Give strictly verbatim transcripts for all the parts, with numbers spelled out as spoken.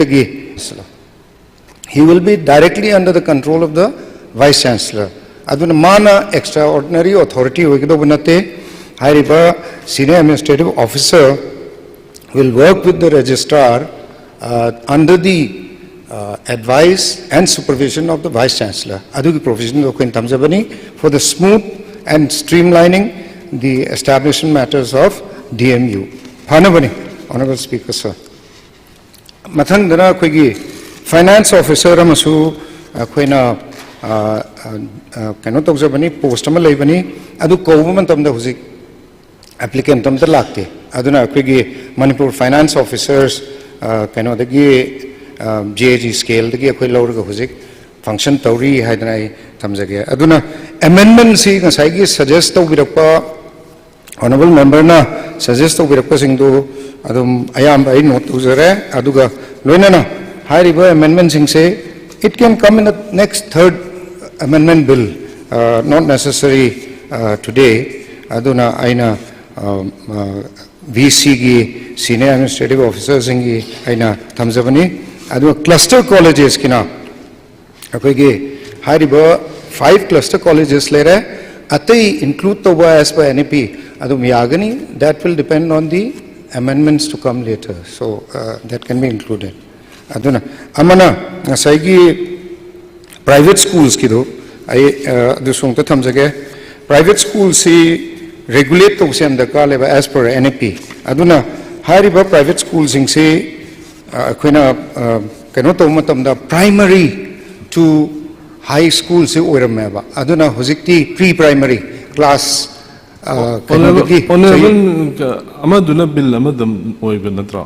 ꯇꯒꯤ he will be directly under the control of the vice chancellor. ꯑꯗꯨꯅ ꯃꯥꯅ extraordinary authority ꯑꯣꯏꯒꯗꯧꯕ ꯅꯠꯇꯦ꯫ ꯍꯥꯏꯔꯤꯕ senior administrative officer will work with the registrar uh, under the uh, advice and supervision of the vice chancellor. ꯑꯗꯨꯒꯤ provision ꯗꯣ ꯑꯩꯈꯣꯏꯅ ꯊꯝꯖꯕꯅꯤ for the smooth and streamlining the establishment matters of D M U. ꯐꯅꯕꯅꯤ, Honorable Speaker sir. ꯃꯊꯪꯗꯅ ꯑꯩꯈꯣꯏꯒꯤ finance officer ꯑꯃꯁꯨ ꯑꯩꯈꯣꯏꯅ ꯑ, ꯑ, ꯑ, ꯀꯩꯅꯣ ꯇꯧꯖꯕꯅꯤ, post ꯑꯃ ꯂꯩꯕꯅꯤ꯫ ꯑꯗꯨ ꯀꯧꯕ ꯃꯇꯝꯗ ꯍꯧꯖꯤꯛ applicant ꯑꯝꯇ ꯂꯥꯛꯇꯦ꯫ ꯑꯗꯨꯅ ꯑꯩꯈꯣꯏꯒꯤ Manipur finance officers ꯑ, ꯀꯩꯅꯣꯗꯒꯤ J A G scale ꯗꯒꯤ ꯑꯩꯈꯣꯏ ꯂꯧꯔꯒ ꯍꯧꯖꯤꯛ function ꯇꯧꯔꯤ ꯍꯥꯏꯗꯅ ꯑꯩ ꯊꯝꯖꯒꯦ꯫ ꯑꯗꯨꯅ amendment ꯁꯤ ꯉꯁꯥꯏꯒꯤ suggest ꯇꯧꯕꯤꯔꯛꯄ Honorable member ꯅ suggest ꯇꯧꯕꯤꯔꯛꯄꯁꯤꯡꯗꯨ ꯑꯗꯨꯝ ꯑꯌꯥꯝꯕ ꯑꯩ note ꯇꯧꯖꯔꯦ꯫ ꯑꯗꯨꯒ ꯂꯣꯏꯅꯅ ꯍꯥꯏꯔꯤꯕ amendment ꯁꯤꯡꯁꯦ it can come in the next third amendment bill, uh, not necessary uh, today. ꯑꯗꯨꯅ ꯑꯩꯅ uh, uh, V C ꯒꯤ senior administrative officer ꯁꯤꯡꯒꯤ ꯑꯩꯅ ꯊꯝꯖꯕꯅꯤ꯫ ꯑꯗꯨꯒ cluster colleges ꯀꯤꯅ ꯑꯩꯈꯣꯏꯒꯤ ꯍꯥꯏꯔꯤꯕ five cluster colleges ꯂꯩꯔꯦ, ꯑꯇꯩ include ꯇꯧꯕ as per N E P ꯑꯗꯨꯝ ꯌꯥꯒꯅꯤ꯫ That will depend on the amendments to come later, so uh, that can be included. ꯑꯗꯨꯅ ꯑꯃꯅ ꯉꯁꯥꯏꯒꯤ private schools ꯀꯤꯗꯣ ꯑꯩ ꯑ, ꯑꯗꯨꯁꯨ ꯑꯃꯨꯛꯇ ꯊꯝꯖꯒꯦ꯫ Private school ꯁꯤ regulate ꯇꯧꯕꯁꯦ ꯌꯥꯝ ꯗꯔꯀꯥꯔ ꯂꯩꯕ as per N E P꯫ ꯑꯗꯨꯅ ꯍꯥꯏꯔꯤꯕ private school ꯁꯤꯡꯁꯤ ꯑ, ꯑꯩꯈꯣꯏꯅ ꯑ, ꯀꯩꯅꯣ ꯇꯧꯕ ꯃꯇꯝꯗ primary to high school ꯁꯤ ꯑꯣꯏꯔꯝꯃꯦꯕ꯫ ꯑꯗꯨꯅ ꯍꯧꯖꯤꯛꯇꯤ pre primary class ꯑ, ꯀꯩꯅꯣꯗꯒꯤ Honorable, ꯑꯃꯗꯨꯅ bill ꯑꯃꯗ ꯑꯣꯏꯕ ꯅꯠꯇ꯭ꯔꯣ?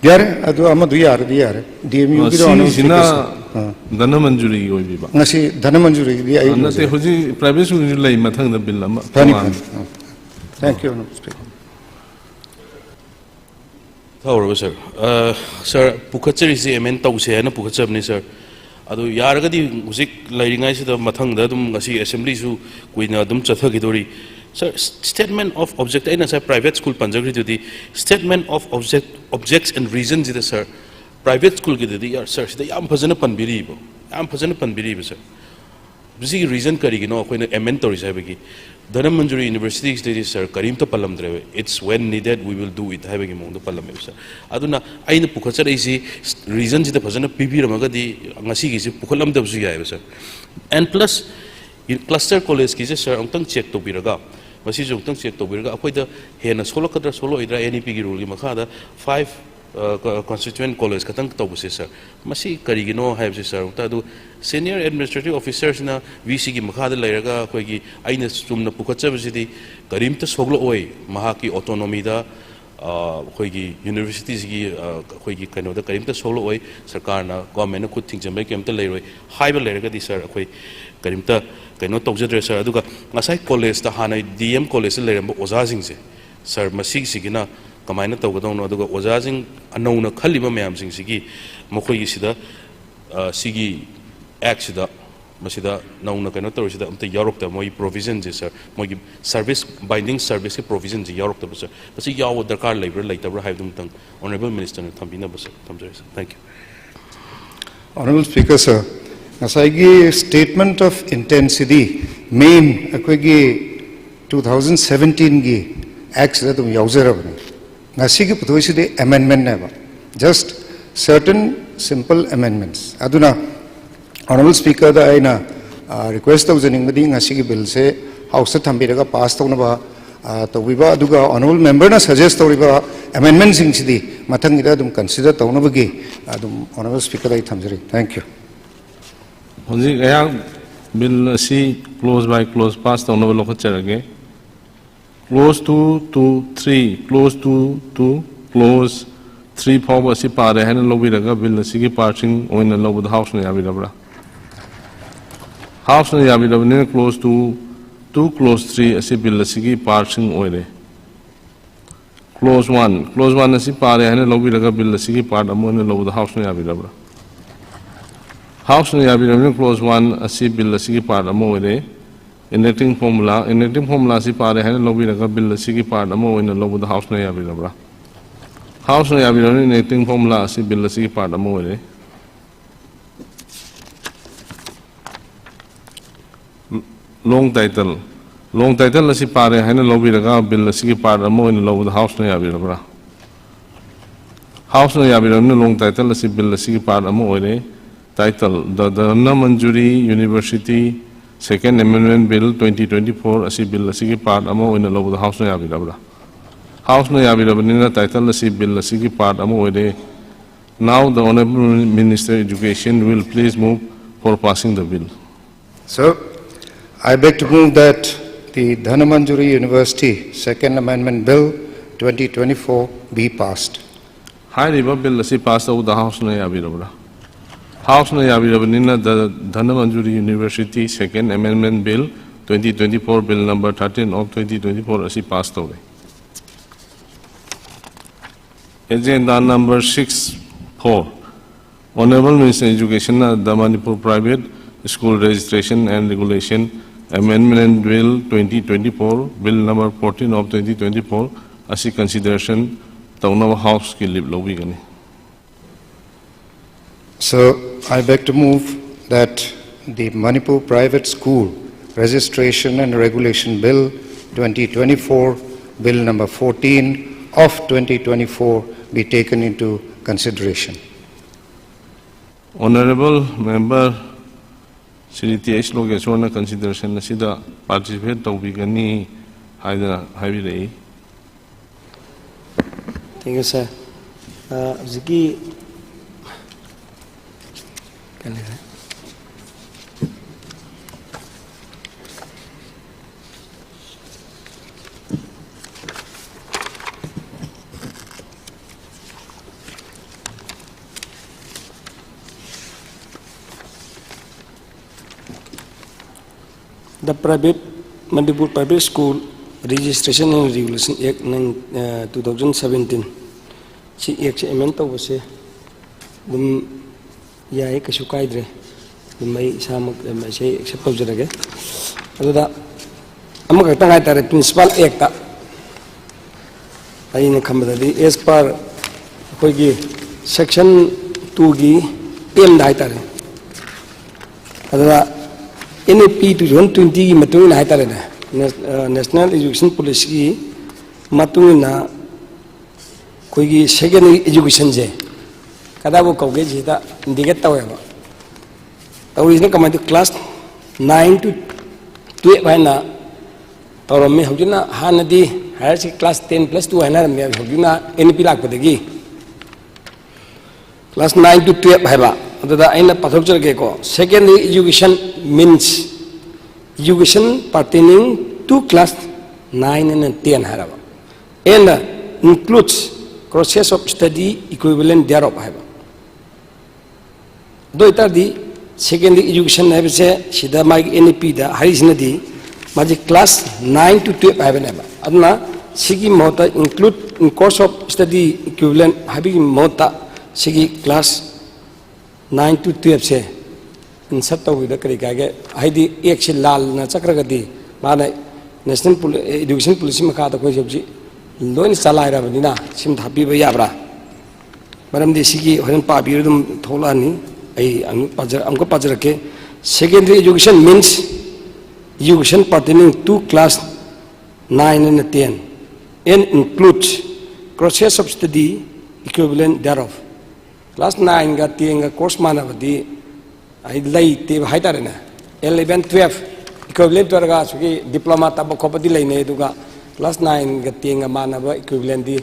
ꯌꯥꯔꯦ, ꯑꯗꯨ ꯑꯃꯗꯨ ꯌꯥꯔꯗꯤ ꯌꯥꯔꯦ꯫ D M U ꯒꯤꯗꯣ ꯑ, ꯁꯤꯁꯤꯅ ꯑ, ꯙꯅꯃꯟꯖꯨꯔꯤꯒꯤ ꯑꯣꯏꯕꯤꯕ? ꯉꯁꯤ ꯙꯅꯃꯟꯖꯨꯔꯤꯒꯤꯗꯤ ꯑꯩ ꯑ, ꯅꯠꯇꯦ, ꯂꯣꯏꯖꯔꯦ꯫ ꯍꯧꯖꯤꯛ private school ꯁꯨ ꯂꯩ ꯃꯊꯪꯗ bill ꯑꯃ ꯐꯅꯤ, ꯇꯣꯉꯥꯟꯅ꯫ ꯐꯅꯤ꯫ ꯑ, thank you, Honorable Speaker. ꯊꯥꯎꯔꯕ sir? ꯑ, sir, ꯄꯨꯈꯠꯆꯔꯤꯁꯤ amend ꯇꯧꯁꯦ ꯍꯥꯏꯅ ꯄꯨꯈꯠꯆꯕꯅꯤ sir꯫ ꯑꯗꯨ ꯌꯥꯔꯒꯗꯤ ꯍꯧꯖꯤꯛ ꯂꯩꯔꯤꯉꯩꯁꯤꯗ ꯃꯊꯪꯗ ꯑꯗꯨꯝ ꯉꯁꯤ assembly ꯁꯨ ꯀꯨꯏꯅ ꯑꯗꯨꯝ ꯆꯠꯊꯈꯤꯗꯣꯔꯤ꯫ Sir, statement of object, ꯑꯩꯅ ꯉꯁꯥꯏ private school ꯄꯟꯖꯈ꯭ꯔꯤꯗꯨꯗꯤ, statement of object, objects and reason ꯁꯤꯗ sir, Private schoolꯒꯤꯗꯗꯤ ꯁꯥꯔ ꯁꯤꯗ ꯌꯥꯝ ꯐꯖꯅ ꯄꯟꯕꯤꯔꯤꯕ, ꯌꯥꯝ ꯐꯖꯅ ꯄꯟꯕꯤꯔꯤꯕ ꯁꯥꯔ꯫ ꯃꯁꯤꯒꯤ reason ꯀꯔꯤꯒꯤꯅꯣ ꯑꯩꯈꯣꯏꯅ amend ꯇꯧꯔꯤꯁꯦ ꯍꯥꯏꯕꯒꯤ? ꯙꯅꯃꯟꯖꯨꯔꯤ Universityꯒꯤꯁꯤꯗꯗꯤ ꯁꯥꯔ ꯀꯔꯤꯝꯇ ꯄꯜꯂꯝꯗ꯭ꯔꯦꯕ, "It's when needed we will do it" ꯍꯥꯏꯕꯒꯤ ꯃꯑꯣꯡꯗ ꯄꯜꯂꯝꯃꯦꯕ ꯁꯥꯔ꯫ ꯑꯗꯨꯅ ꯑꯩꯅ ꯄꯨꯈꯠꯆꯔꯛꯏꯁꯤ reasonꯁꯤꯗ ꯐꯖꯅ ꯄꯤꯕꯤꯔꯝꯃꯒꯗꯤ ꯉꯁꯤꯒꯤꯁꯤ ꯄꯨꯈꯠꯂꯝꯗꯕꯁꯨ ꯌꯥꯏꯑꯕ ꯁꯥꯔ꯫ And plus cluster collegeꯀꯤꯁꯦ ꯁꯥꯔ ꯑꯃꯨꯛꯇꯪ check ꯇꯧꯕꯤꯔꯒ, ꯃꯁꯤꯁꯨ ꯑꯃꯨꯛꯇꯪ check ꯇꯧꯕꯤꯔꯒ, ꯑꯩꯈꯣꯏꯗ ꯍꯦꯟꯅ ꯁꯣꯛꯂꯛꯀꯗ꯭ꯔꯥ ꯁꯣꯛꯂꯛꯑꯣꯏꯗ꯭ꯔꯥ, NEPꯒꯤ ruleꯒꯤ ꯃꯈꯥꯗ five constituent college ꯈꯛꯇꯪ ꯇꯧꯕꯁꯦ ꯁꯥꯔ, ꯃꯁꯤ ꯀꯔꯤꯒꯤꯅꯣ ꯍꯥꯏꯕꯁꯦ ꯁꯥꯔ ꯑꯃꯨꯛꯇ ꯑꯗꯨ senior administrative officerꯁꯤꯅ VCꯒꯤ ꯃꯈꯥꯗ ꯂꯩꯔꯒ ꯑꯩꯈꯣꯏꯒꯤ ꯑꯩꯅ ꯆꯨꯝꯅ ꯄꯨꯈꯠꯆꯕꯁꯤꯗꯤ ꯀꯔꯤꯝꯇ ꯁꯣꯛꯂꯛꯑꯣꯏ, ꯃꯍꯥꯛꯀꯤ autonomyꯗ ꯑꯩꯈꯣꯏꯒꯤ universityꯁꯤꯒꯤ ꯑꯩꯈꯣꯏꯒꯤ ꯀꯩꯅꯣꯗ ꯀꯔꯤꯝꯇ ꯁꯣꯛꯂꯛꯑꯣꯏ, ꯁꯔꯀꯥꯔꯅ, governmentꯅ ꯈꯨꯠ ꯊꯤꯡꯖꯤꯟꯕꯒꯤ ꯀꯔꯤꯝꯇ ꯂꯩꯔꯣꯏ ꯍꯥꯏꯕ ꯂꯩꯔꯒꯗꯤ ꯁꯥꯔ ꯑꯩꯈꯣꯏ ꯀꯔꯤꯝꯇ ꯀꯩꯅꯣ ꯇꯧꯖꯗ꯭ꯔꯦ ꯁꯥꯔ꯫ ꯑꯗꯨꯒ ꯉꯁꯥꯏ collegeꯇ ꯍꯥꯟꯅ DM collegeꯇ ꯂꯩꯔꯝꯕ ꯑꯣꯖꯥꯁꯤꯡꯁꯦ ꯁꯥꯔ, ꯃꯁꯤꯒꯤꯁꯤꯒꯤꯅ ꯀꯃꯥꯏꯅ ꯇꯧꯒꯗꯧꯅꯣ, ꯑꯗꯨꯒ ꯑꯣꯖꯥꯁꯤꯡ ꯑꯅꯧꯅ ꯈꯜꯂꯤꯕ ꯃꯌꯥꯝꯁꯤꯡꯁꯤꯒꯤ ꯃꯈꯣꯏꯒꯤꯁꯤꯗ ꯁꯤꯒꯤ Actꯁꯤꯗ ꯃꯁꯤꯗ ꯅꯧꯅ ꯀꯩꯅꯣ ꯇꯧꯔꯤꯁꯤꯗ ꯑꯝꯇ ꯌꯥꯎꯔꯛꯇꯕ ꯃꯣꯏꯒꯤ provisionꯁꯦ ꯁꯥꯔ, ꯃꯣꯏꯒꯤ service, binding serviceꯀꯤ provisionꯁꯦ ꯌꯥꯎꯔꯛꯇꯕ ꯁꯥꯔ, ꯃꯁꯤ ꯌꯥꯎꯕ ꯗꯔꯀꯥꯔ ꯂꯩꯕ꯭ꯔꯥ ꯂꯩꯇꯕ꯭ꯔꯥ ꯍꯥꯏꯕꯗꯨ ꯑꯃꯇꯪ Honourable Ministerꯅ ꯊꯝꯕꯤꯅꯕ ꯁꯥꯔ, ꯊꯝꯖꯔꯤ ꯁꯥꯔ꯫ Thank you. Honourable Speaker sir, ꯉꯁꯥꯏꯒꯤ statement of intentꯁꯤꯗꯤ main ꯑꯩꯈꯣꯏꯒꯤ two thousand seventeenꯒꯤ Actꯁꯤꯗ ꯑꯗꯨꯝ ꯌꯥꯎꯖꯔꯕꯅꯤ꯫ ꯉꯁꯤꯒꯤ ꯄꯨꯊꯣꯛꯏꯁꯤꯗꯤ amendmentꯅꯦꯕ, just certain simple amendments꯫ ꯑꯗꯨꯅ Honourable Speakerꯗ ꯑꯩꯅ request ꯇꯧꯖꯅꯤꯡꯕꯗꯤ ꯉꯁꯤꯒꯤ billꯁꯦ Houseꯇ ꯊꯝꯕꯤꯔꯒ pass ꯇꯧꯅꯕ ꯇꯧꯕꯤꯕ, ꯑꯗꯨꯒ Honourable Memberꯅ suggest ꯇꯧꯔꯤꯕ amendmentꯁꯤꯡꯁꯤꯗꯤ ꯃꯊꯪꯒꯤꯗ ꯑꯗꯨꯝ consider ꯇꯧꯅꯕꯒꯤ ꯑꯗꯨꯝ Honourable Speakerꯗ ꯑꯩ ꯊꯝꯖꯔꯤ꯫ Thank you. ꯍꯧꯖꯤꯛ ꯑꯩꯍꯥꯛ bill ꯑꯁꯤ clause by clause pass ꯇꯧꯅꯕ ꯂꯧꯈꯠꯆꯔꯒꯦ꯫ Clause two to three, clause two to clause three ꯐꯥꯎꯕ ꯑꯁꯤ ꯄꯥꯔꯦ ꯍꯥꯏꯅ ꯂꯧꯕꯤꯔꯒ bill ꯑꯁꯤꯒꯤ partꯁꯤꯡ ꯑꯣꯏꯅ ꯂꯧꯕꯗ Houseꯅ ꯌꯥꯕꯤꯔꯕ꯭ꯔꯥ? Houseꯅ ꯌꯥꯕꯤꯔꯕꯅꯤꯅ clause two to clause three ꯑꯁꯤ bill ꯑꯁꯤꯒꯤ partꯁꯤꯡ ꯑꯣꯏꯔꯦ꯫ Clause one, clause one ꯑꯁꯤ ꯄꯥꯔꯦ ꯍꯥꯏꯅ ꯂꯧꯕꯤꯔꯒ bill ꯑꯁꯤꯒꯤ part ꯑꯃ ꯑꯣꯏꯅ ꯂꯧꯕꯗ Houseꯅ ꯌꯥꯕꯤꯔꯕ꯭ꯔꯥ? Houseꯅ ꯌꯥꯕꯤꯔꯕꯅꯤꯅ clause one ꯑꯁꯤ bill ꯑꯁꯤꯒꯤ part ꯑꯃ ꯑꯣꯏꯔꯦ꯫ Enacting formula, enacting formula ꯑꯁꯤ ꯄꯥꯔꯦ ꯍꯥꯏꯅ ꯂꯧꯕꯤꯔꯒ bill ꯑꯁꯤꯒꯤ part ꯑꯃ ꯑꯣꯏꯅ ꯂꯧꯕꯗ Houseꯅ ꯌꯥꯕꯤꯔꯕ꯭ꯔꯥ? Houseꯅ ꯌꯥꯕꯤꯔꯕꯅꯤꯅ enacting formula ꯑꯁꯤ bill ꯑꯁꯤꯒꯤ part ꯑꯃ ꯑꯣꯏꯔꯦ꯫ Long title, long title ꯑꯁꯤ ꯄꯥꯔꯦ ꯍꯥꯏꯅ ꯂꯧꯕꯤꯔꯒ bill ꯑꯁꯤꯒꯤ part ꯑꯃ ꯑꯣꯏꯅ ꯂꯧꯕꯗ Houseꯅ ꯌꯥꯕꯤꯔꯕ꯭ꯔꯥ? Houseꯅ ꯌꯥꯕꯤꯔꯕꯅꯤꯅ long title ꯑꯁꯤ bill ꯑꯁꯤꯒꯤ part ꯑꯃ ꯑꯣꯏꯔꯦ꯫ Title: The Dhanamanjuri University Second Amendment Bill twenty twenty-four ꯑꯁꯤ bill ꯑꯁꯤꯒꯤ part ꯑꯃ ꯑꯣꯏꯅ ꯂꯧꯕꯗ Houseꯅ ꯌꯥꯕꯤꯔꯕ꯭ꯔꯥ? Houseꯅ ꯌꯥꯕꯤꯔꯕꯅꯤꯅ title ꯑꯁꯤ bill ꯑꯁꯤꯒꯤ part ꯑꯃ ꯑꯣꯏꯔꯦ꯫ Now the Honorable Minister Education will please move for passing the bill. So, I beg to move that the Dhanamanjuri University Second Amendment Bill twenty twenty-four be passed. ꯍꯥꯏꯔꯤꯕ bill ꯑꯁꯤ pass ꯇꯧꯕꯗ Houseꯅ ꯌꯥꯕꯤꯔꯕ꯭ꯔꯥ? Houseꯅ ꯌꯥꯕꯤꯔꯕꯅꯤꯅ the Dhanamanjuri University Second Amendment Bill twenty twenty-four, Bill number thirteen of twenty twenty-four ꯑꯁꯤ pass ꯇꯧꯔꯦ꯫ Agenda number six four, Honorable Minister Educationꯅ the Manipur Private School Registration and Regulation Amendment Bill twenty twenty-four, Bill number fourteen of twenty twenty-four ꯑꯁꯤ consideration ꯇꯧꯅꯕ Houseꯀꯤ leave ꯂꯧꯕꯤꯒꯅꯤ꯫ So, I beg to move that the Manipur Private School Registration and Regulation Bill twenty twenty-four, Bill number fourteen of twenty twenty-four be taken into consideration. Honorable Member Shri T H Logeshwarꯅ consideration ꯑꯁꯤꯗ participate ꯇꯧꯕꯤꯒꯅꯤ ꯍꯥꯏꯗꯅ ꯍꯥꯏꯕꯤꯔꯛꯏ꯫ Thank you, sir. ꯑ, ꯍꯧꯖꯤꯛꯀꯤ ꯀꯔꯤ ꯍꯥꯏ? The Private, Manipur Private School Registration and Regulation Act nine, uh, two thousand seventeen, ꯁꯤ Actꯁꯦ amend ꯇꯧꯕꯁꯦ ꯑꯗꯨꯝ ꯌꯥꯏ, ꯀꯩꯁꯨ ꯀꯥꯏꯗ꯭ꯔꯦ꯫ ꯑꯗꯨꯝ ꯑꯩ ꯏꯁꯥꯃꯛ, ꯑꯗꯨꯝ ꯑꯩꯁꯦ accept ꯇꯧꯖꯔꯒꯦ꯫ ꯑꯗꯨꯗ ꯑꯃꯈꯛꯇꯪ ꯍꯥꯏꯇꯥꯔꯦ, Principal Actꯇ ꯑꯩꯅ ꯈꯟꯕꯗꯗꯤ, as per ꯑꯩꯈꯣꯏꯒꯤ section two ꯒꯤ M ꯗ ꯍꯥꯏꯇꯥꯔꯦ꯫ ꯑꯗꯨꯗ N E P two thousand twenty ꯒꯤ ꯃꯇꯨꯡ ꯏꯟꯅ ꯍꯥꯏꯇꯥꯔꯦꯅꯦ, National Education Policy ꯒꯤ ꯃꯇꯨꯡ ꯏꯟꯅ ꯑꯩꯈꯣꯏꯒꯤ secondary education ꯁꯦ ꯀꯗꯥꯏꯕꯨ ꯀꯧꯒꯦ ꯁꯤꯗ indicate ꯇꯧꯋꯦꯕ꯫ ꯇꯧꯔꯤꯁꯤꯅ ꯀꯃꯥꯏꯅ ꯇꯧ, class nine to twelve ꯍꯥꯏꯅ ꯇꯧꯔꯝꯃꯤ꯫ ꯍꯧꯖꯤꯛꯅ, ꯍꯥꯟꯅꯗꯤ higher class ten plus two ꯍꯥꯏꯅꯔꯝꯃꯦ, ꯍꯧꯖꯤꯛꯅ N E P ꯂꯥꯛꯄꯗꯒꯤ class nine to twelve ꯍꯥꯏꯕ꯫ ꯑꯗꯨꯗ ꯑꯩꯅ ꯄꯥꯊꯣꯛꯆꯔꯛꯀꯦꯀꯣ꯫ Secondary education means education pertaining to class nine and ten ꯍꯥꯏꯔꯕ, and includes courses of study equivalent thereof ꯍꯥꯏꯕ꯫ ꯑꯗꯨ ꯑꯣꯏꯇꯥꯔꯗꯤ secondary education ꯍꯥꯏꯕꯁꯦ ꯁꯤꯗ ꯃꯥꯒꯤ N E P ꯗ ꯍꯥꯏꯔꯤꯁꯤꯅꯗꯤ ꯃꯥꯁꯤ class nine to twelve ꯍꯥꯏꯕꯅꯦꯕ꯫ ꯑꯗꯨꯅ ꯁꯤꯒꯤ ꯃꯍꯨꯠꯇ include in course of study equivalent ꯍꯥꯏꯕꯒꯤ ꯃꯍꯨꯠꯇ ꯁꯤꯒꯤ class nine to twelve say insert ꯇꯧꯕꯤꯗ ꯀꯔꯤ ꯀꯥꯏꯒꯦ? ꯍꯥꯏꯗꯤ Act ꯁꯤ ꯂꯥꯜꯅ ꯆꯠꯈ꯭ꯔꯒꯗꯤ ꯃꯥꯅ National Poli-, Education Policy ꯃꯈꯥꯗ ꯑꯩꯈꯣꯏꯁꯦ ꯍꯧꯖꯤꯛ ꯂꯣꯏꯅ ꯆꯂꯥꯏꯔꯕꯅꯤꯅ ꯁꯤꯃ ꯍꯥꯞꯄꯤꯕ ꯌꯥꯕ꯭ꯔꯥ? ꯃꯔꯝꯗꯤ ꯁꯤꯒꯤ ꯍꯣꯔꯦꯟ ꯄꯥꯕꯤꯔ ꯑꯗꯨꯝ ꯊꯣꯛꯂꯛꯑꯅꯤ꯫ ꯑꯩ ꯑꯃꯨꯛ ꯄꯥꯖ-, ꯑꯃꯨꯛꯀ ꯄꯥꯖꯔꯛꯀꯦ꯫ Secondary education means education pertaining to class nine and ten and includes courses of study equivalent thereof꯫ Class nine ꯒ ten ꯒ course ꯃꯥꯟꯅꯕꯗꯤ ꯑꯩ ꯂꯩꯇꯦꯕ ꯍꯥꯏꯇꯥꯔꯦꯅꯦ꯫ Eleven, twelve equivalent ꯇꯧꯔꯒ ꯑꯁꯨꯛꯀꯤ diploma ꯇꯝꯕ ꯈꯣꯠꯄꯗꯤ ꯂꯩꯅꯩ, ꯑꯗꯨꯒ class nine ꯒ ten ꯒ ꯃꯥꯟꯅꯕ equivalent ꯗꯤ,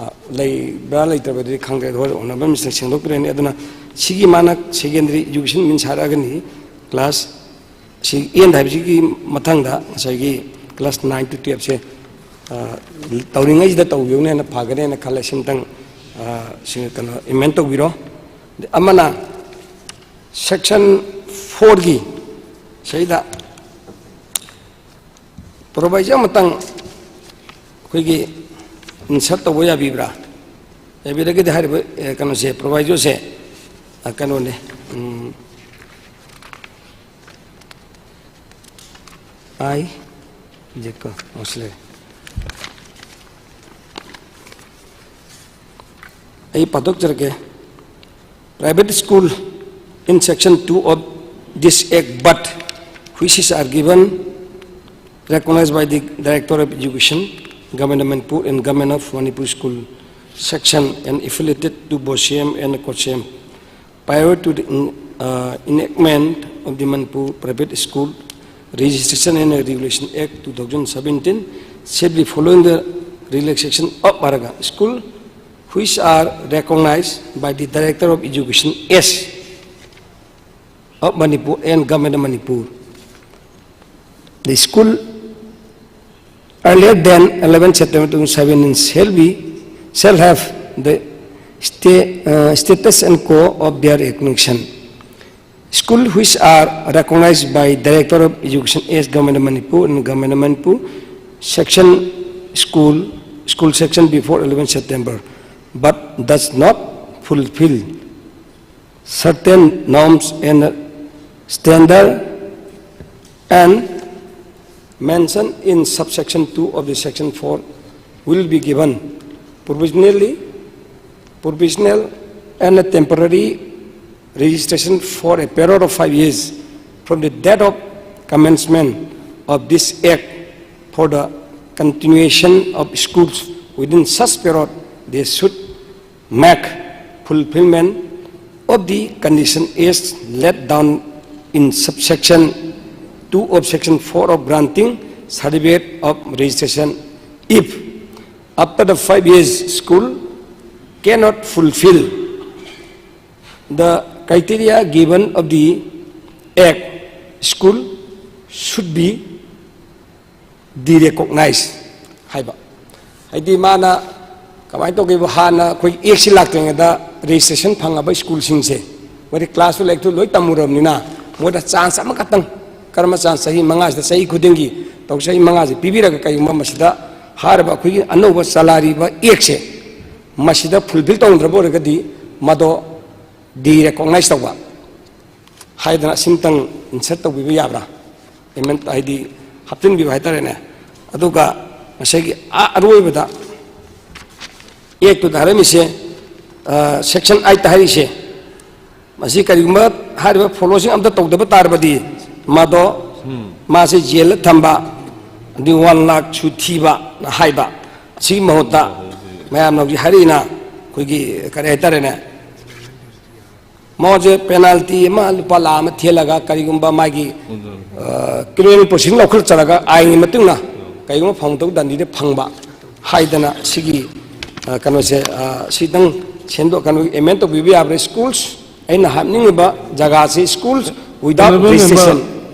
ꯑ, ꯂꯩꯕ꯭ꯔꯥ ꯂꯩꯇꯕꯗꯤ ꯈꯪꯗ꯭ꯔꯦ꯫ ꯑꯗꯨ ꯍꯣꯔꯦꯟ ꯎꯅꯕ ꯃꯤꯁꯤꯡ ꯁꯦꯡꯗꯣꯛꯄꯤꯔꯅꯤ꯫ ꯑꯗꯨꯅ ꯁꯤꯒꯤ ꯃꯥꯅ secondary education means ꯍꯥꯏꯔꯛꯑꯒꯅꯤ class ꯁꯤ N ꯍꯥꯏꯕꯁꯤꯒꯤ ꯃꯊꯪꯗ ꯉꯁꯥꯏꯒꯤ class nine to twelve ꯁꯦ, ꯑ, ꯇꯧꯔꯤꯉꯩꯁꯤꯗ ꯇꯧꯈꯤꯕꯅ ꯍꯦꯟꯅ ꯐꯒꯅꯦꯅ ꯈꯜꯂꯦ꯫ ꯁꯤꯝꯇꯪ, ꯑ, ꯁꯤ ꯀꯩꯅꯣ amend ꯇꯧꯕꯤꯔꯣ꯫ ꯑꯃꯅ section four ꯒꯤ ꯁꯤꯗ proviso ꯑꯃꯇꯪ ꯑꯩꯈꯣꯏꯒꯤ insert ꯇꯧꯕ ꯌꯥꯕꯤꯕ꯭ꯔꯥ? ꯌꯥꯕꯤꯔꯒꯗꯤ ꯍꯥꯏꯔꯤꯕ, ꯑꯦ, ꯀꯩꯅꯣꯁꯦ, proviso ꯁꯦ, ꯑ, ꯀꯩꯅꯣꯅꯦ, ꯎꯝ, I, ꯖꯦꯀꯣ, ꯑꯣ, ꯁꯤ ꯂꯩꯔꯦ꯫ ꯑꯩ ꯄꯥꯊꯣꯛꯆꯔꯛꯀꯦ꯫ Private school in section two of this act, but which is are given, recognized by the Director of Education, Government of Manipur and Government of Manipur School section and affiliated to BOSEM and COHSEM. Prior to the en- uh, enactment of the Manipur Private School Registration and Regulation Act two thousand seventeen, shall be following the relaxation of ꯍꯥꯏꯔꯒ, school which are recognized by the Director of Education S of Manipur and Government of Manipur. The school earlier than eleven September two thousand seventeen shall be, shall have the sta- uh, status and quo of their recognition. School which are recognized by Director of Education as Government of Manipur and Government of Manipur section school, school section before eleven September, but does not fulfill certain norms and standard and mentioned in subsection two of the section four will be given provisionally, provisional and temporary registration for a period of five years from the date of commencement of this act. For the continuation of schools within such period, they should make fulfillment of the condition as laid down in subsection two of section four of granting certificate of registration. If after the five years school cannot fulfill the criteria given of the act, school should be derecognized ꯍꯥꯏꯕ꯫ ꯍꯥꯏꯗꯤ ꯃꯥꯅ ꯀꯃꯥꯏꯅ ꯇꯧꯒꯦꯕꯨ, ꯍꯥꯟꯅ ꯑꯩꯈꯣꯏ ꯑꯦꯛꯁꯤ ꯂꯥꯛꯇ꯭ꯔꯤꯉꯩꯗ registration ꯐꯪꯉꯕ ꯁ꯭ꯀꯨꯜꯁꯤꯡꯁꯦ, ꯃꯣꯏꯗꯤ ꯀ꯭ꯂꯥꯁꯁꯨ ꯂꯥꯏꯔꯤꯛꯇꯨ ꯂꯣꯏ ꯇꯝꯃꯨꯔꯕꯅꯤꯅ, ꯃꯣꯏꯗ ꯆꯥꯟꯁ ꯑꯃꯈꯛꯇꯪ, ꯀꯔꯝꯕ ꯆꯥꯟꯁ, ꯆꯍꯤ ꯃꯉꯥꯁꯤꯗ, ꯆꯍꯤ ꯈꯨꯗꯤꯡꯒꯤ ꯇꯧ, ꯆꯍꯤ ꯃꯉꯥꯁꯤ ꯄꯤꯕꯤꯔꯒ, ꯀꯔꯤꯒꯨꯝꯕ ꯃꯁꯤꯗ ꯍꯥꯏꯔꯤꯕ ꯑꯩꯈꯣꯏꯒꯤ ꯑꯅꯧꯕ ꯆꯂꯥꯏꯔꯤꯕ ꯑꯦꯛꯁꯦ ꯃꯁꯤꯗ ꯐꯨꯜꯐꯤꯜ ꯇꯧꯔꯝꯗ꯭ꯔꯕ ꯑꯣꯏꯔꯒꯗꯤ, ꯃꯗꯣ ꯗꯤꯔꯦꯀꯣꯛꯅꯥꯏꯁ ꯇꯧꯕ ꯍꯥꯏꯗꯅ ꯑꯁꯤꯝꯇꯪ ꯏꯟꯁꯔꯠ ꯇꯧꯕꯤꯕ ꯌꯥꯕ꯭ꯔꯥ? ꯑꯦꯃꯦꯟ-, ꯍꯥꯏꯗꯤ ꯍꯥꯞꯆꯤꯟꯕꯤꯕ ꯍꯥꯏꯇꯥꯔꯦꯅꯦ꯫ ꯑꯗꯨꯒ ꯉꯁꯥꯏꯒꯤ ꯑꯥ ꯑꯔꯣꯏꯕꯗ ꯑꯦꯛꯇꯨꯗ ꯍꯥꯏꯔꯝꯃꯤꯁꯦ, ꯁꯦꯛꯁꯟ ꯑꯥꯏꯠꯇ ꯍꯥꯏꯔꯤꯁꯦ, ꯃꯁꯤ ꯀꯔꯤꯒꯨꯝꯕ ꯍꯥꯏꯔꯤꯕ ꯐꯣꯂꯣꯁꯤꯡ ꯑꯝꯇ ꯇꯧꯗꯕ ꯇꯥꯔꯕꯗꯤ, ꯃꯗꯣ ꯃꯥꯁꯦ ꯖꯦꯜꯗ ꯊꯝꯕ, ꯑꯗꯨ ꯋꯥꯟ ꯂꯥꯛꯁꯨ ꯊꯤꯕ ꯍꯥꯏꯕ, ꯑꯁꯤꯒꯤ ꯃꯍꯨꯠꯇ ꯃꯌꯥꯝꯅ ꯍꯧꯖꯤꯛ ꯍꯥꯏꯔꯛꯏꯅ, ꯑꯩꯈꯣꯏꯒꯤ ꯀꯔꯤ ꯍꯥꯏꯇꯥꯔꯦꯅꯦ, ꯃꯉꯣꯟꯁꯦ ꯄꯦꯅꯥꯜꯇꯤ ꯑꯃ ꯂꯨꯄꯥ ꯂꯥꯈ ꯑꯃ ꯊꯤꯍꯜꯂꯒ, ꯀꯔꯤꯒꯨꯝꯕ ꯃꯥꯒꯤ ꯀ꯭ꯔꯤꯃꯤꯅꯦꯜ ꯄ꯭ꯔꯣꯁꯤꯗꯤꯡ ꯂꯧꯈꯠꯆꯔꯒ, ꯑꯥꯏꯟꯒꯤ ꯃꯇꯨꯡ ꯏꯟꯅ ꯀꯔꯤꯒꯨꯝꯕ ꯐꯪꯗꯧ ꯗꯟꯗꯤꯗ ꯐꯪꯕ ꯍꯥꯏꯗꯅ, ꯁꯤꯒꯤ ꯑ, ꯀꯩꯅꯣꯁꯦ, ꯑ, ꯁꯤꯗꯪ ꯁꯦꯝꯗꯣꯛ, ꯀꯩꯅꯣ, ꯑꯦꯃꯦꯟ ꯇꯧꯕꯤꯕ ꯌꯥꯕ꯭ꯔꯥ? Schools, ꯑꯩꯅ ꯍꯥꯞꯅꯤꯡꯉꯤꯕ ꯖꯒꯥꯁꯤ, schools without registration꯫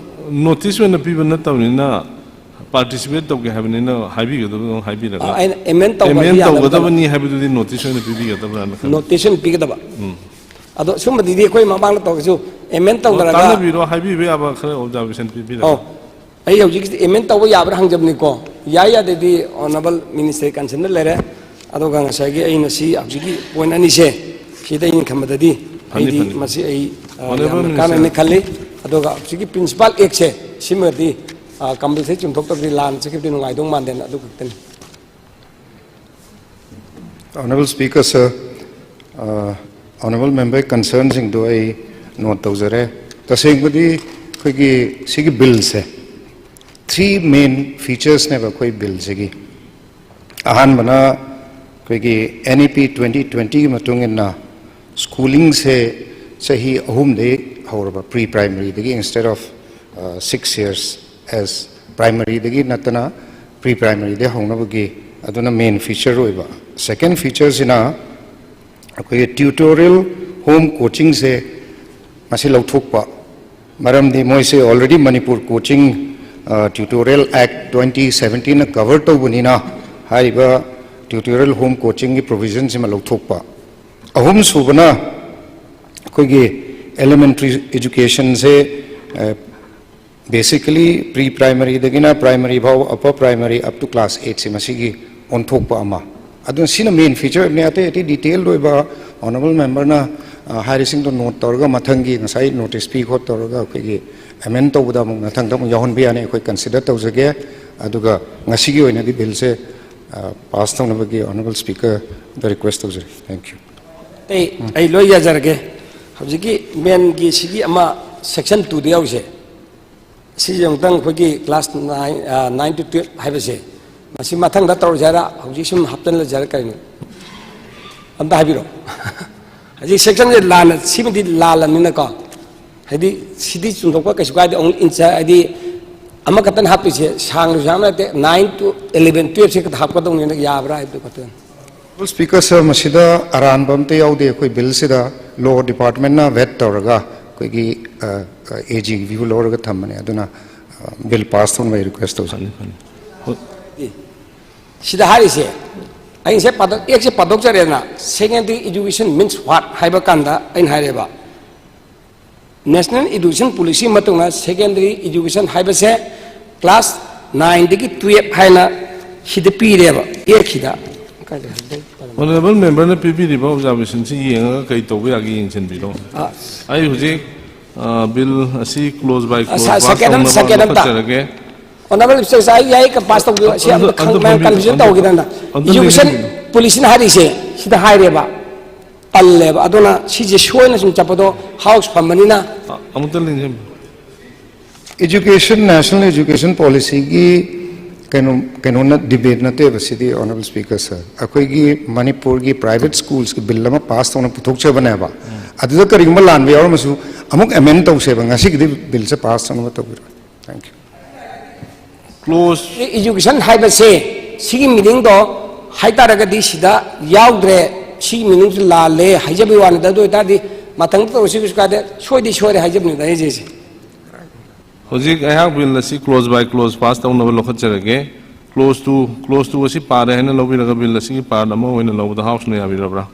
ꯅꯣꯇꯤꯁ ꯑꯣꯏꯅ ꯄꯤꯕ ꯅꯠꯇꯕꯅꯤꯅ, ꯄꯥꯔꯇꯤꯁꯤꯄꯦꯠ ꯇꯧꯒꯦ ꯍꯥꯏꯕꯅꯤꯅ ꯍꯥꯏꯕꯤꯒꯗꯕꯗꯣ ꯍꯥꯏꯕꯤꯔꯒ, ꯑ, ꯑꯩꯅ ꯑꯦꯃꯦꯟ ꯇꯧꯕꯗꯤ ꯑꯦꯃꯦꯟ ꯌꯥꯒꯗꯕ ꯇꯧꯒꯗꯕꯅꯤ ꯍꯥꯏꯕꯗꯨꯗꯤ ꯅꯣꯇꯤꯁ ꯑꯣꯏꯅ ꯄꯤꯕꯤꯒꯗꯕ꯭ꯔꯥꯅ ꯈꯜꯂꯤ꯫ ꯅꯣꯇꯤꯁ ꯑꯣꯏꯅ ꯄꯤꯒꯗꯕ꯫ ꯑꯗꯣ ꯁꯨꯝꯕꯗꯨꯗꯤ ꯑꯩꯈꯣꯏ ꯃꯃꯥꯡꯗ ꯇꯧꯔꯁꯨ, ꯑꯦꯃꯦꯟ ꯑꯣ, ꯇꯧꯅꯔꯒ ꯇꯥꯟꯅꯕꯤꯔꯣ, ꯍꯥꯏꯕꯤꯕ ꯌꯥꯕ ꯈꯔ ꯑꯣꯕꯖꯥꯔꯕꯦꯁꯟ ꯄꯤꯕꯤꯔꯒ꯫ ꯑꯧ, ꯑꯩ ꯍꯧꯖꯤꯛ ꯑꯦꯃꯦꯟ ꯇꯧꯕ ꯌꯥꯕ꯭ꯔꯥ ꯍꯪꯖꯕꯅꯤꯀꯣ꯫ ꯌꯥꯏ ꯌꯥꯗꯦꯗꯤ ꯑꯣꯅꯔꯦꯕꯜ ꯃꯤꯅꯤꯁꯇꯔꯒꯤ ꯀꯟꯁꯔꯟꯗ ꯂꯩꯔꯦ꯫ ꯑꯗꯨꯒ ꯉꯁꯥꯏꯒꯤ ꯑꯩꯅ ꯁꯤ ꯍꯧꯖꯤꯛꯀꯤ ꯄꯣꯏꯟ ꯑꯅꯤꯁꯦ, ꯁꯤꯗ ꯑꯩꯅ ꯈꯟꯕꯗꯗꯤ ꯐꯅꯤ, ꯑꯩꯗꯤ ꯐꯅꯤ꯫ ꯃꯁꯤ ꯑꯩ, ꯑ, ꯑꯣꯅꯔꯦꯕꯜ ꯌꯥꯝꯅ ꯃꯤꯅꯤꯁꯇꯔ꯫ ꯀꯥꯟꯅꯅꯤ ꯈꯜꯂꯤ꯫ ꯑꯗꯨꯒ ꯍꯧꯖꯤꯛꯀꯤ ꯄ꯭ꯔꯤꯟꯁꯤꯄꯥꯜ ꯑꯦꯛꯁꯦ, ꯁꯤꯃꯗꯤ, ꯑ, ꯀꯝꯄꯜꯁꯔꯤ ꯆꯨꯝꯊꯣꯛꯇꯕꯗꯤ ꯂꯥꯟꯅ ꯆꯠꯈꯤꯕꯗꯤ ꯅꯨꯡꯉꯥꯏꯗꯧ ꯃꯥꯟꯗꯦꯅ, ꯑꯗꯨ ꯈꯛꯇꯅꯤ꯫ Honorable Speaker, sir, uh, Honorable Member ꯀꯟꯁꯔꯟꯁꯤꯡꯗꯣ ꯑꯩ ꯅꯣꯠ ꯇꯧꯖꯔꯦ꯫ ꯇꯁꯦꯡꯕꯗꯤ ꯑꯩꯈꯣꯏꯒꯤ ꯁꯤꯒꯤ ꯕꯤꯜꯁꯦ ꯊ꯭ꯔꯤ ꯃꯦꯟ ꯐꯤꯆꯔꯁꯅꯦꯕ ꯑꯩꯈꯣꯏ ꯕꯤꯜꯁꯤꯒꯤ꯫ ꯑꯍꯥꯟꯕꯅ ꯑꯩꯈꯣꯏꯒꯤ N E P twenty twentyꯒꯤ ꯃꯇꯨꯡ ꯏꯟꯅ ꯁ꯭ꯀꯨꯂꯤꯡꯁꯦ ꯆꯍꯤ ꯑꯍꯨꯝꯗꯒꯤ ꯍꯧꯔꯕ, ꯄ꯭ꯔꯤ ꯄ꯭ꯔꯥꯏꯃꯔꯤꯗꯒꯤ, instead of, uh, six years as ꯄ꯭ꯔꯥꯏꯃꯔꯤꯗꯒꯤ ꯅꯠꯇꯅ ꯄ꯭ꯔꯤ ꯄ꯭ꯔꯥꯏꯃꯔꯤꯗꯒꯤ ꯍꯧꯅꯕꯒꯤ, ꯑꯗꯨꯅ ꯃꯦꯟ ꯐꯤꯆꯔ ꯑꯣꯏꯕ꯫ ꯁꯦꯀꯦꯟ ꯐꯤꯆꯔꯁꯤꯅ ꯑꯩꯈꯣꯏꯒꯤ ꯇ꯭ꯌꯨꯇꯣꯔꯤꯌꯦꯜ ꯍꯣꯝ ꯀꯣꯆꯤꯡꯁꯦ ꯃꯁꯤ ꯂꯧꯊꯣꯛꯄ꯫ ꯃꯔꯝꯗꯤ ꯃꯣꯏꯁꯦ already Manipur Coaching, uh, Tutorial Act twenty seventeenꯅ ꯀꯚꯔ ꯇꯧꯕꯅꯤꯅ, ꯍꯥꯏꯔꯤꯕ ꯇ꯭ꯌꯨꯇꯣꯔꯤꯌꯦꯜ ꯍꯣꯝ ꯀꯣꯆꯤꯡꯒꯤ ꯄ꯭ꯔꯣꯚꯤꯖꯟꯁꯤꯃ ꯂꯧꯊꯣꯛꯄ꯫ ꯑꯍꯨꯝꯁꯨꯕꯅ ꯑꯩꯈꯣꯏꯒꯤ elementary educationꯁꯦ, uh, basically pre primaryꯗꯒꯤꯅ primary ꯐꯥꯎ, upper primary up to class eightꯁꯦ ꯃꯁꯤꯒꯤ ꯑꯣꯟꯊꯣꯛꯄ ꯑꯃ꯫ ꯑꯗꯨꯅ ꯁꯤꯅ ꯃꯦꯟ ꯐꯤꯆꯔꯅꯤ꯫ ꯑꯇꯩ ꯑꯇꯩ ꯗꯤꯇꯦꯜ ꯑꯣꯏꯕ ꯑꯣꯅꯔꯦꯕꯜ ꯃꯦꯝꯕꯔꯅ, ꯑ, ꯍꯥꯏꯔꯤꯁꯤꯡꯗꯣ ꯅꯣꯠ ꯇꯧꯔꯒ, ꯃꯊꯪꯒꯤ ꯉꯁꯥꯏ ꯅꯣꯇꯤꯁ ꯄꯤ ꯈꯣꯠ ꯇꯧꯔꯒ ꯑꯩꯈꯣꯏꯒꯤ ꯑꯦꯃꯦꯟ ꯇꯧꯕꯗ ꯑꯃꯨꯛ ꯃꯊꯪꯗ ꯑꯃꯨꯛ ꯌꯥꯎꯍꯟꯕ ꯌꯥꯅꯤ꯫ ꯑꯩꯈꯣꯏ ꯀꯟꯁꯤꯗꯔ ꯇꯧꯖꯒꯦ꯫ ꯑꯗꯨꯒ ꯉꯁꯤꯒꯤ ꯑꯣꯏꯅꯗꯤ ꯕꯤꯜꯁꯦ, ꯑ, ꯄꯥꯁ ꯇꯧꯅꯕꯒꯤ ꯑꯣꯅꯔꯦꯕꯜ ꯁ꯭ꯄꯤꯀꯔꯗ ꯔꯤꯀ꯭ꯋꯦꯁ ꯇꯧꯖꯔꯤ꯫ Thank you꯫ ꯑꯩ ꯑꯩ ꯂꯣꯏ ꯌꯥꯖꯔꯒꯦ꯫ ꯍꯧꯖꯤꯛꯀꯤ ꯃꯦꯟꯒꯤ ꯁꯤꯒꯤ ꯑꯃ ꯁꯦꯛꯁꯟ ꯇꯨꯗ ꯌꯥꯎꯔꯤꯁꯦ, ꯁꯤꯁꯦ ꯑꯃꯨꯛꯇꯪ ꯑꯩꯈꯣꯏꯒꯤ class nine, nine two twelve ꯍꯥꯏꯕꯁꯦ, ꯃꯁꯤ ꯃꯊꯪꯗ ꯇꯧꯔꯁꯦ ꯍꯥꯏꯔ ꯍꯧꯖꯤꯛ ꯁꯨꯝ ꯍꯥꯞꯆꯤꯜꯂꯁꯦ ꯍꯥꯏꯔ ꯀꯩꯅꯣ? ꯑꯝꯇ ꯍꯥꯏꯕꯤꯔꯛꯑꯣ꯫ ꯍꯧꯖꯤꯛ ꯁꯦꯛꯁꯟꯁꯦ ꯂꯥꯟꯅ, ꯁꯤꯃꯗꯤ ꯂꯥꯜꯂꯕꯅꯤꯅꯀꯣ, ꯍꯥꯏꯗꯤ ꯁꯤꯗꯤ ꯆꯨꯝꯊꯣꯛꯄ ꯀꯩꯁꯨ ꯀꯥꯏꯗꯦ꯫ ꯑꯣꯡꯂꯤ ꯏꯟꯆ ꯍꯥꯏꯗꯤ ꯑꯃꯈꯛꯇꯅ ꯍꯥꯞꯄꯤꯁꯦ, ꯁꯥꯡꯅꯁꯨ ꯌꯥꯝ ꯅꯠꯇꯦ, ꯅꯥꯏꯟ ꯇꯨ ꯑꯦꯂꯦꯚꯦꯟ ꯇꯨꯌꯦꯜꯞꯁꯦ ꯈꯛꯇ ꯍꯥꯞꯀꯗꯧꯅꯤꯅ ꯌꯥꯕ꯭ꯔꯥ ꯍꯥꯏꯕꯗꯨ ꯈꯛꯇꯪ꯫ Honorable Speaker, sir, ꯃꯁꯤꯗ ꯑꯔꯥꯟꯕ ꯑꯝꯇ ꯌꯥꯎꯗꯦ꯫ ꯑꯩꯈꯣꯏ ꯕꯤꯜꯁꯤꯗ ꯂꯣ ꯗꯤꯄꯥꯔꯠꯃꯦꯟꯅ ꯚꯦꯠ ꯇꯧꯔꯒ ꯑꯩꯈꯣꯏꯒꯤ ꯑꯦ ꯖꯤꯒꯤ ꯚ꯭ꯌꯨ ꯂꯧꯔꯒ ꯊꯝꯕꯅꯦ꯫ ꯑꯗꯨꯅ ꯕꯤꯜ ꯄꯥꯁ ꯇꯧꯅꯕ ꯔꯤꯀ꯭ꯋꯦꯁ ꯇꯧꯖꯩ꯫ ꯐꯅꯤ, ꯐꯅꯤ꯫ ꯍꯣꯏ꯫ ꯁꯤꯗ ꯍꯥꯏꯔꯤꯁꯦ, ꯑꯩꯅ ꯁꯦ ꯄꯥꯊꯣꯛ-, ꯑꯦꯛꯁꯦ ꯄꯥꯊꯣꯛꯆꯔꯦꯗꯅ, secondary education means what ꯍꯥꯏꯕ ꯀꯥꯟꯗ ꯑꯩꯅ ꯍꯥꯏꯔꯦꯕ, National Education Policy ꯃꯇꯨꯡ ꯏꯟꯅ secondary education ꯍꯥꯏꯕꯁꯦ class nine ꯗꯒꯤ twelve ꯍꯥꯏꯅ ꯁꯤꯗ ꯄꯤꯔꯦꯕ, ꯑꯦꯛꯁꯤꯗ꯫ Honorable member ꯅ ꯄꯤꯕꯤꯔꯤꯕ observation ꯁꯤ ꯌꯦꯡꯉꯒ ꯀꯔꯤ ꯇꯧꯕ ꯌꯥꯒꯦ ꯌꯦꯡꯁꯤꯟꯕꯤꯔꯣ꯫ ꯑ, ꯑꯩ ꯍꯧꯖꯤꯛ, ꯑ, ꯕꯤꯜ ꯑꯁꯤ close by ꯑ, close ꯁ-, ꯄꯥꯁ second ꯑꯃ, ꯇꯧꯅꯕ second ꯑꯝꯇ꯫ ꯂꯧꯈꯠꯆꯔꯒꯦ꯫ Honorable Speaker, ꯑꯩ, ꯑꯩ ꯀ-, ꯄꯥꯁ ꯇꯧꯕꯤꯌꯨ꯫ ꯁꯤ ꯑꯝꯇ ꯑꯗꯨ, ꯈꯪ-, ꯑꯗꯨ ꯃꯌꯥꯝ ꯂꯦꯡꯕꯤꯌꯨ, confusion ꯑꯗꯨ, ꯇꯧꯈꯤꯗꯅ꯫ ꯑꯗꯨ Education ꯂꯦꯡꯕꯤꯌꯨ꯫ Policy ꯅ ꯍꯥꯏꯔꯤꯁꯦ ꯁꯤꯗ ꯍꯥꯏꯔꯦꯕ꯫ ꯇꯜꯂꯦꯕ꯫ ꯑꯗꯨꯅ ꯁꯤꯁꯦ ꯁꯣꯏꯅ ꯁꯨꯝ ꯆꯠꯄꯗꯣ ꯍꯥꯎꯁ ꯐꯝꯕꯅꯤꯅ꯫ ꯑ-, ꯑꯃꯨꯛꯇ ꯂꯦꯡꯁꯤꯟꯕꯤꯌꯨ꯫ Education, National Education Policy ꯒꯤ ꯀꯩꯅꯣ, ꯀꯩꯅꯣꯅ debate ꯅꯠꯇꯦꯕ ꯁꯤꯗꯤ, Honorable Speaker, sir꯫ ꯑꯩꯈꯣꯏꯒꯤ ꯃꯅꯤꯄꯨꯔꯒꯤ private schools ꯀꯤ ꯕꯤꯜ ꯑꯃ ꯄꯥꯁ ꯇꯧꯅ ꯄꯨꯊꯣꯛꯆꯕꯅꯦꯕ꯫ ꯑꯗꯨꯗ ꯀꯔꯤꯒꯨꯝꯕ ꯂꯥꯟꯕ ꯌꯥꯎꯔꯝꯃꯁꯨ ꯑꯃꯨꯛ amend ꯇꯧꯁꯦꯕ꯫ ꯉꯁꯤꯒꯤꯗꯤ ꯕꯤꯜꯁꯦ ꯄꯥꯁ ꯇꯧꯅꯕ ꯇꯧꯕꯤꯔꯣ꯫ Thank you꯫ Clause education ꯍꯥꯏꯕꯁꯦ, ꯁꯤꯒꯤ meaning ꯗꯣ ꯍꯥꯏꯇꯥꯔꯒꯗꯤ ꯁꯤꯗ ꯌꯥꯎꯗ꯭ꯔꯦ, ꯁꯤꯒꯤ meaning ꯁꯤ ꯂꯥꯜꯂꯦ ꯍꯥꯏꯖꯕꯒꯤ ꯋꯥꯅꯤꯗ꯫ ꯑꯗꯨ ꯑꯣꯏꯇꯥꯔꯗꯤ ꯃꯊꯪꯗ ꯇꯧꯔꯁꯤ ꯀꯩꯁꯨ ꯀꯥꯏꯗꯦ, ꯁꯣꯏꯗꯤ ꯁꯣꯏꯔꯦ ꯍꯥꯏꯖꯕꯅꯤꯗ ꯑꯩꯁꯦ꯫ ꯍꯧꯖꯤꯛ ꯑꯩꯍꯥꯛ ꯕꯤꯜ ꯑꯁꯤ clause by clause ꯄꯥꯁ ꯇꯧꯅꯕ ꯂꯧꯈꯠꯆꯔꯒꯦ꯫ Clause two, clause two ꯑꯁꯤ ꯄꯥꯔꯦ ꯍꯥꯏꯅ ꯂꯧꯕꯤꯔꯒ ꯕꯤꯜ ꯑꯁꯤꯒꯤ ꯄꯥꯔꯠ ꯑꯃ ꯑꯣꯏꯅ ꯂꯧꯕꯗ ꯍꯥꯎꯁꯅ ꯌꯥꯕꯤꯔꯕ꯭ꯔꯥ?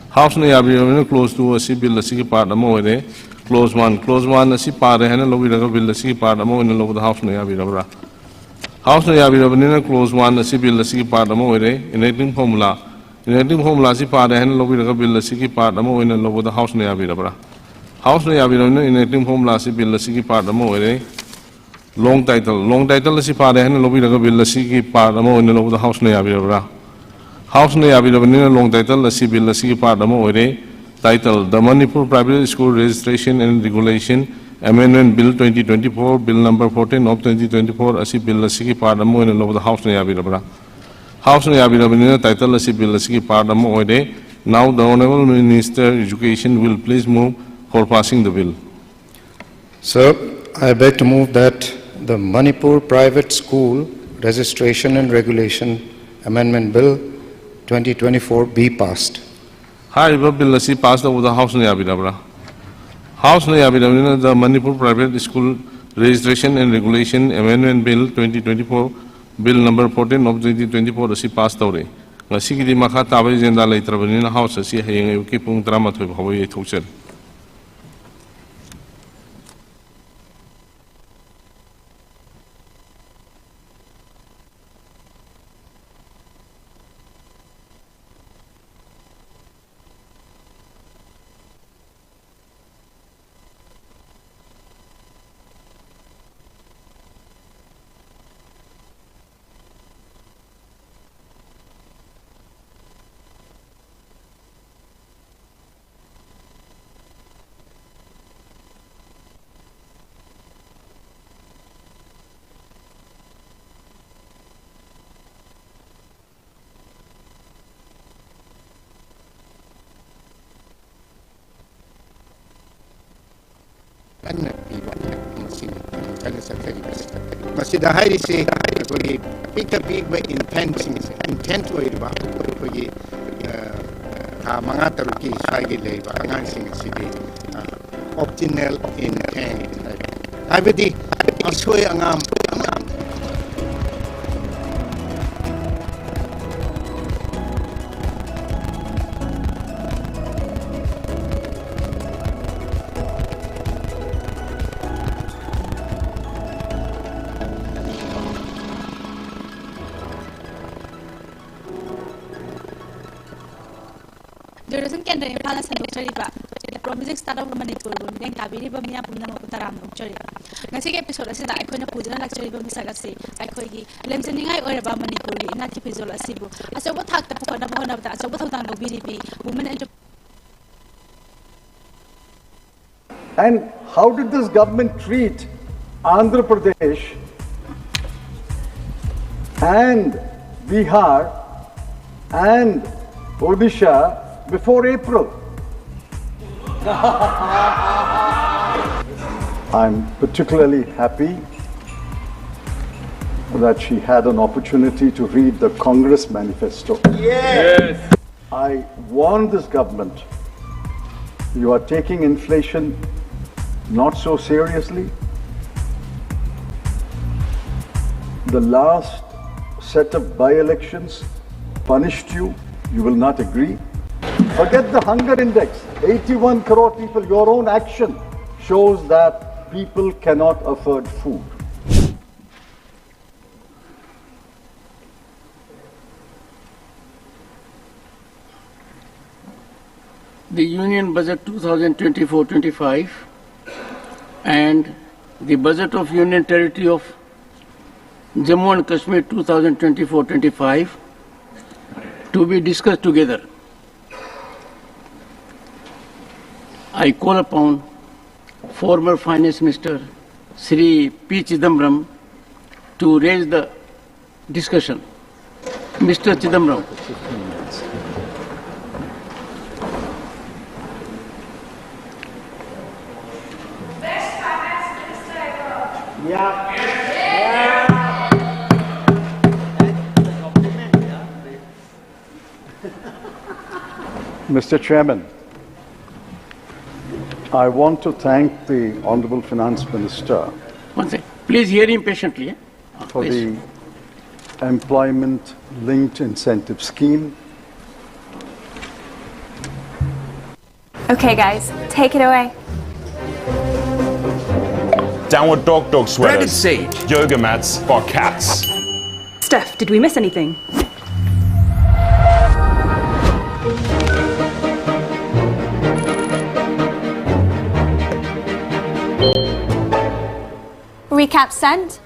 ꯍꯥꯎꯁꯅ ꯌꯥꯕꯤꯔꯕꯅꯤꯅ clause two ꯑꯁꯤ ꯕꯤꯜ ꯑꯁꯤꯒꯤ ꯄꯥꯔꯠ ꯑꯃ ꯑꯣꯏꯔꯦ꯫ Clause one, clause one ꯑꯁꯤ ꯄꯥꯔꯦ ꯍꯥꯏꯅ ꯂꯧꯕꯤꯔꯒ ꯕꯤꯜ ꯑꯁꯤꯒꯤ ꯄꯥꯔꯠ ꯑꯃ ꯑꯣꯏꯅ ꯂꯧꯕꯗ ꯍꯥꯎꯁꯅ ꯌꯥꯕꯤꯔꯕ꯭ꯔꯥ? ꯍꯥꯎꯁꯅ ꯌꯥꯕꯤꯔꯕꯅꯤꯅ clause one ꯑꯁꯤ ꯕꯤꯜ ꯑꯁꯤꯒꯤ ꯄꯥꯔꯠ ꯑꯃ ꯑꯣꯏꯔꯦ꯫ Enacting formula, enacting formula ꯑꯁꯤ ꯄꯥꯔꯦ ꯍꯥꯏꯅ ꯂꯧꯕꯤꯔꯒ ꯕꯤꯜ ꯑꯁꯤꯒꯤ ꯄꯥꯔꯠ ꯑꯃ ꯑꯣꯏꯅ ꯂꯧꯕꯗ ꯍꯥꯎꯁꯅ ꯌꯥꯕꯤꯔꯕ꯭ꯔꯥ? ꯍꯥꯎꯁꯅ ꯌꯥꯕꯤꯔꯕꯅꯤꯅ enacting formula ꯑꯁꯤ ꯕꯤꯜ ꯑꯁꯤꯒꯤ ꯄꯥꯔꯠ ꯑꯃ ꯑꯣꯏꯔꯦ꯫ Long title, long title ꯑꯁꯤ ꯄꯥꯔꯦ ꯍꯥꯏꯅ ꯂꯧꯕꯤꯔꯒ ꯕꯤꯜ ꯑꯁꯤꯒꯤ ꯄꯥꯔꯠ ꯑꯃ ꯑꯣꯏꯅ ꯂꯧꯕꯗ ꯍꯥꯎꯁꯅ ꯌꯥꯕꯤꯔꯕ꯭ꯔꯥ? ꯍꯥꯎꯁꯅ ꯌꯥꯕꯤꯔꯕꯅꯤꯅ ꯂꯣꯡ ꯇꯥꯏꯇꯜ ꯑꯁꯤ ꯕꯤꯜ ꯑꯁꯤꯒꯤ ꯄꯥꯔꯠ ꯑꯃ ꯑꯣꯏꯔꯦ꯫ Title: The Manipur Private School Registration and Regulation Amendment Bill twenty twenty-four, Bill number fourteen of twenty twenty-four ꯑꯁꯤ ꯕꯤꯜ ꯑꯁꯤꯒꯤ ꯄꯥꯔꯠ ꯑꯃ ꯑꯣꯏꯅ ꯂꯧꯕꯗ ꯍꯥꯎꯁꯅ ꯌꯥꯕꯤꯔꯕ꯭ꯔꯥ? ꯍꯥꯎꯁꯅ ꯌꯥꯕꯤꯔꯕꯅꯤꯅ ꯇꯥꯏꯇꯜ ꯑꯁꯤ ꯕꯤꯜ ꯑꯁꯤꯒꯤ ꯄꯥꯔꯠ ꯑꯃ ꯑꯣꯏꯔꯦ꯫ Now the Honorable Minister Education will please move for passing the bill. Sir, I beg to move that the Manipur Private School Registration and Regulation Amendment Bill twenty twenty-four be passed. ꯍꯥꯏꯔꯤꯕ bill ꯑꯁꯤ pass ꯇꯧꯕꯗ ꯍꯥꯎꯁꯅ ꯌꯥꯕꯤꯔꯕ꯭ꯔꯥ? ꯍꯥꯎꯁꯅ ꯌꯥꯕꯤꯔꯕꯅꯤꯅ the Manipur Private School Registration and Regulation Amendment Bill twenty twenty-four, Bill number fourteen of twenty twenty-four ꯑꯁꯤ pass ꯇꯧꯔꯦ꯫ ꯉꯁꯤꯒꯤꯗꯤ ꯃꯈꯥ ꯇꯥꯕ agenda ꯂꯩꯇ꯭ꯔꯕꯅꯤꯅ house ꯑꯁꯤ ꯍꯌꯦꯡ ꯑꯌꯨꯛꯀꯤ ꯄꯨꯡ ꯇꯔꯥꯃꯥꯊꯣꯏ ꯐꯥꯎꯕ ꯌꯩꯊꯣꯛꯆꯔꯤ꯫ ꯀꯟꯅ ꯄꯤꯕ ꯑꯃꯁꯤꯅꯤ ꯃꯅꯨꯡ ꯆꯟꯅ ꯆꯠꯊꯔꯤꯕꯁꯤ꯫ ꯃꯁꯤꯗ ꯍꯥꯏꯔꯤꯁꯤ ꯑꯩꯈꯣꯏꯒꯤ ꯄꯤꯛꯇ ꯄꯤꯛꯄ ꯏꯟꯐꯦꯟꯁꯤꯡꯁꯦ, ꯏꯟꯐꯦꯟꯠ ꯑꯣꯏꯔꯤꯕ ꯑꯩꯈꯣꯏꯒꯤ, ꯑ, ꯊꯥ ꯃꯉꯥ ꯇꯔꯨꯛꯀꯤ ꯁ꯭ꯋꯥꯏꯒꯤ ꯂꯩꯔꯤꯕ ꯑꯉꯥꯡꯁꯤꯡ ꯑꯁꯤꯗꯤ, ꯑ, ꯑꯣꯞꯇꯤꯅꯦꯜ ꯏꯟꯐꯦꯟꯠ ꯍꯥꯏꯕ, ꯍꯥꯏꯕꯗꯤ ꯑꯁꯣꯏ ꯑꯉꯥꯝ ꯑꯃ ꯗꯨꯔꯗꯔꯁꯟ ꯀꯦꯟꯗ꯭ꯔ ꯏꯝꯐꯥꯜꯅ ꯁꯟꯗꯣꯛꯆꯔꯤꯕ Promising Startup of Manipur ꯕꯨ ꯃꯤꯠꯌꯦꯡ ꯇꯥꯕꯤꯔꯤꯕ ꯃꯤꯌꯥꯝ ꯄꯨꯝꯅꯃꯛꯄꯨ ꯇꯔꯥꯝꯅ ꯑꯣꯛꯆꯔꯤ꯫ ꯉꯁꯤꯒꯤ episode ꯑꯁꯤꯗ ꯑꯩꯈꯣꯏꯅ ꯄꯨꯗꯨꯅ ꯂꯥꯛꯆꯔꯤꯕ ꯃꯤꯁꯛ ꯑꯁꯤ ꯑꯩꯈꯣꯏꯒꯤ ꯂꯦꯝꯖꯅꯤꯡꯉꯥꯏ ꯑꯣꯏꯔꯕ ꯃꯅꯤꯄꯨꯔꯒꯤ ꯏꯅꯥꯠꯀꯤ ꯐꯤꯖꯣꯜ ꯑꯁꯤꯕꯨ ꯑꯆꯧꯕ ꯊꯥꯛꯇ ꯄꯨꯈꯠꯅꯕ ꯍꯣꯠꯅꯕꯗ ꯑꯆꯧꯕ ꯊꯧꯗꯥꯡ ꯂꯧꯕꯤꯔꯤꯕꯤ Women Entrepreneur And how did this government treat Andhra Pradesh and Bihar and Odisha before April? I'm particularly happy that she had an opportunity to read the Congress manifesto. Yes. I warn this government, you are taking inflation not so seriously. The last set of by-elections punished you. You will not agree. Forget the hunger index. eighty-one crore people, your own action shows that people cannot afford food. The Union Budget two thousand twenty-four twenty-five and the Budget of Union Territory of Jammu and Kashmir two thousand twenty-four twenty-five to be discussed together. I call upon former Finance Minister Shri P Chidambaram to raise the discussion. Mister Chidambaram. Mister Chairman, I want to thank the Honorable Finance Minister One second. Please hear him patiently. Eh? Ah, for please. The employment linked incentive scheme. Okay, guys, take it away. Downward dog dog sweaters. Branded sage. Yoga mats for cats. Steph, did we miss anything? Kneecap send.